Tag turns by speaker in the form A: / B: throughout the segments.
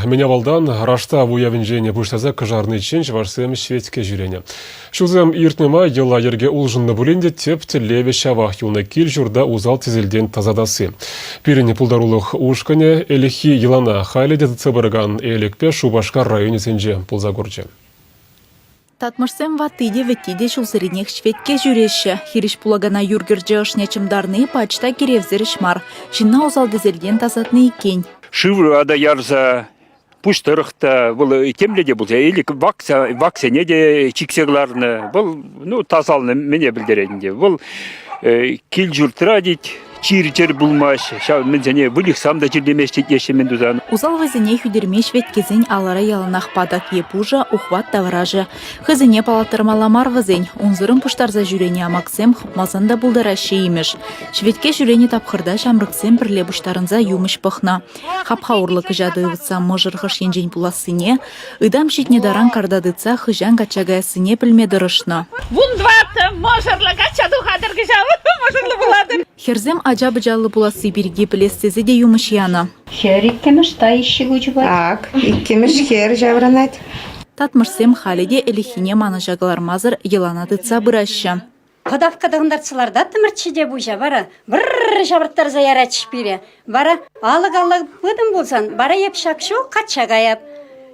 A: Мӗн авалтан Раштав уявӗнчен пуҫласа кӑшарниччен чӑвашсем ҫветке ҫӳренӗ. Ҫулсем иртнӗ май йӑла-йӗрке улшӑннӑ пулин те тӗп тӗллевӗ ҫавах юлнӑ кил-ҫурта усал-тӗселтен тасатасси. Пирӗн пултарулӑх ушкӑнӗ ӗлӗкхи йӑлана халӗ те тытса пыракан Элӗкпе Шупашкар районӗсенче пулса курчӗ.
B: Татмӑшсем ватти те, вӗтти те ҫулсеренех ҫветке ҫӳреҫҫӗ. Хирӗҫ пулакана юр кӗрчӗ ӑшне чӑмтарни пач та киревсӗр ӗҫ мар. Ҫынна усал-тӗселтен тасатни иккен.
C: Шывра та ярса, пуҫ тӑрӑх та вӑл темле те пулса, или ваксене те чиксе кӑларнӑ. Вӑл ну, тасалнӑ мӗне пӗлтерет ӗнтӗ. Вӑл кил-ҫуртра тет, чир-чӗр пулмасть, ҫав мӗнсене выльӑхсам та чирлемест теҫҫӗ мӗн тусан.
B: Усал вӑйсене хӳтерме ҫветкесен алӑра яланах патак е пушӑ, ухват таврашӗ. Хӑйсене паллаттармалла мар вӗсен, унсӑрӑн пуҫтарса ҫӳренӗ амаксем хӑпмасан та пултараҫҫӗ имӗш. Ҫветке ҫӳренӗ тапхӑрта ҫамрӑксем пӗрле пуҫтарӑнса юмӑҫ пӑхнӑ. Хапха урлӑ кӑҫатӑ ывӑтса мӑшӑр хӑш енчен пулассине, ытам ҫитнӗ таран карта тытса хӑҫан качча каяссине пӗлме тӑрӑшнӑ.
D: 14 мӑшӑрлӑ качча тухатӑр кӑҫал, мӑшӑрлӑ пулатӑр.
B: Хӗрсем ача-пӑчаллӑ пуласси пирки пӗлес тесе те юмӑҫ янӑ.
E: Хӗр иккӗмӗш таиҫҫи ку чупать.
F: Ак, иккӗмӗш хӗр ҫаврӑнать.
B: Татмӑшсем халӗ те ӗлӗкхине манӑҫа кӑлармасӑр йӑлана тытса пыраҫҫӗ.
E: Пӑтавкка тӑхӑнтартса лартаттӑмӑрччӗ те пуҫа вара вӑр-р ҫавӑрттарса яратчӗҫ пире. Вара алӑк-алла пытӑм пулсан, вара эп ҫак ҫул качча каяп.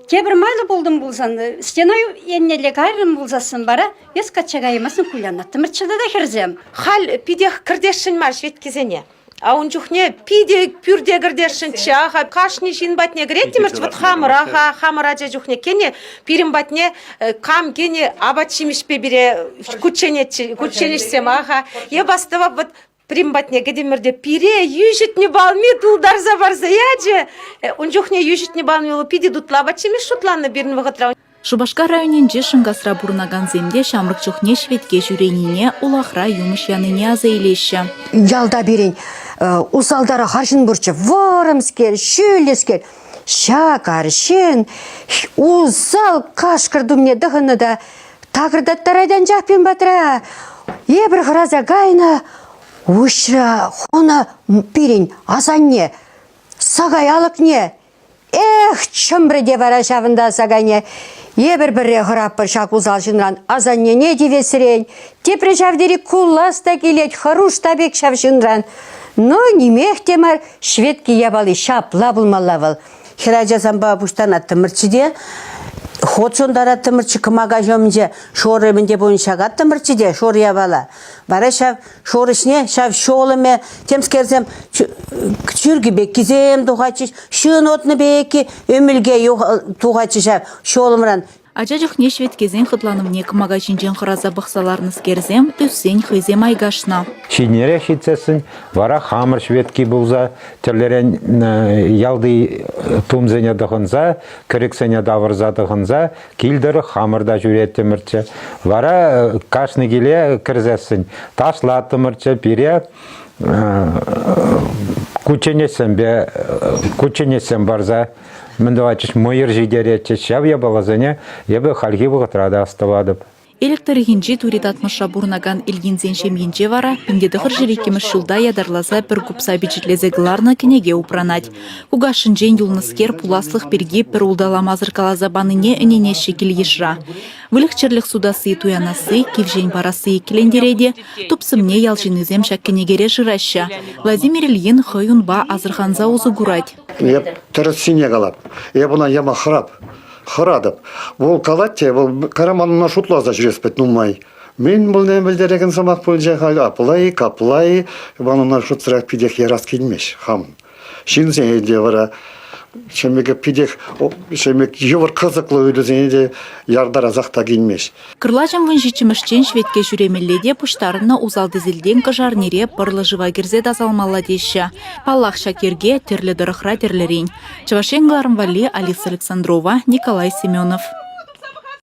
E: Тепӗр майлӑ пултӑм пулсан, стена еннелле кайрӑм пулсассӑн вара эс качча каймастӑн кулянаттӑмӑрччӗ тата хӗрсем.
F: Халь питех кӗртесшӗн мар ҫветкесене. А ун чухне питӗ пӳрте кӗртесшӗнччӗ. Аха, кашни ҫын патне кӗреттӗмӗрччӗ. Вӑт хамӑр, хамӑр ача чухне кӗнӗ, пирӗн патне кам кӗнӗ апат-ҫимӗҫпе пире кучченеҫсем, аха. Эп астӑвап, вӑт пирӗн патне кӗтӗмӗр те пире йӳҫӗтнӗ палми тултарса парса ячӗ. Ун чухне йӳҫӗтнӗ палми вӑл питӗ тутлӑ апат-ҫимӗҫ шутланнӑ пирӗн вӑхӑтра.
B: Шупашкар районӗнчи Шӑнкасра пурӑнакансем те ҫамрӑк чухне ҫветке ҫӳренине, улахра юмӑҫ янине аса илеҫҫӗ.
G: Ялта пирӗн усалтарах арҫын пурччӗ, вӑрӑмскер, ҫӳллӗскер. Ҫак арҫын усал кашкӑр тумне тӑхӑннӑ та такӑртаттарать анчах пирӗн патра. Эпир хӑраса кайнӑ, уҫра хунӑ пирӗн асанне сакай алӑкне Эх, чӑмрӗ те вара ҫавӑнта сакайне. Эпӗр пӗрре хӑраппӑр ҫак усал ҫынран асаннене тивесрен, тепре ҫав тери кулас та килет, хӑруш та пек ҫав ҫынран. Ну, нимех те мар, ҫветки япали ҫапла пулмалла вӑл.
H: Хӗрачасемпе пуҫтанаттӑмӑрччӗ те, хот ҫунтараттӑмӑрччӗ кӑмака ҫумӗнче, шор мӗн те пулин ҫакаттӑмӑрччӗ те, шор япала. Вара ҫав Шорӑҫне ҫав ҫолӑмӗ темскерсем чиркӳ пеккисем тухатчӗҫ, ҫын отнӑ пекки ӗмӗлке тухатчӗ ҫав ҫолӑмран.
B: Ача чухне ҫветкесен хӑтланӑвне кӑмака ҫинчен хӑраса пӑхса ларнӑскерсем ӳссен хӑйсем айкашнӑ.
I: Ҫитӗнерех ҫитсессӗн вара хамӑр ҫветки пулса тӗрлӗрен ялти тумсене тӑхӑнса, кӗрӗксене тавӑрса тӑхӑнса Кил тӑрӑх хамӑр та ҫӳреттӗмӗрччӗ. Вара кашни киле кӗрсессӗн ташлаттӑмӑрччӗ пире кучченеҫсемпе кучченеҫсем парса мӗн тӑватчӗҫ, мӑйӑр ҫитеретчӗҫ. Ҫав япаласене эпӗ хальхи вӑхӑтра та астӑватӑп.
B: Элӗк тӑрӑхӗнчи Тури Татмӑшра пурӑнакан Ильинсен ҫемйинче вара 1902 ҫулта ятарласа пӗр купса пичетлесе кӑларнӑ кӗнеке упранать. Кукашшӗнчен юлнӑскер пуласлӑх пирки пӗр улталамасӑр каласа панине ӗненеҫҫӗ кил-йышра. Выльӑх-чӗрлӗх сутасси-туянасси, кивҫен парасси иккӗлентерет те, тупсӑмне ял ҫыннисем ҫак кӗнекере шыраҫҫӗ. Владимир Ильин хӑй унпа асӑрханса усӑ курать.
J: Эп тӗрӗссине калап. Эп ӑна яма хӑрап. Хӑратӑп. Вӑл калать те, вӑл караман ӑна шутласа ҫӳрес пек нумай. Мӗн пулни пӗлтерекен сӑмах пулчӗ халь, апла-и, капла-и, ман ӑна шутсӑрах питех ярас килмест хам. Ҫынсене те вара ҫемьеке питех ҫемье йывӑр кӑсӑклӑ ыйтусене те яртарасах та килмест.
B: Кӑрлачӑн вунҫиччӗмӗшчен ҫветке ҫӳремелле те пуҫтарӑннӑ усал-тӗселтен кӑшарнире пӑрлӑ шыва кӗрсе тасалмалла теҫҫӗ. Паллах, ҫак йӗрке тӗрлӗ тӑрӑхра тӗрлӗрен. Чӑваш Ен кӑларӑм валли Алиса Александрова, Николай Семенов.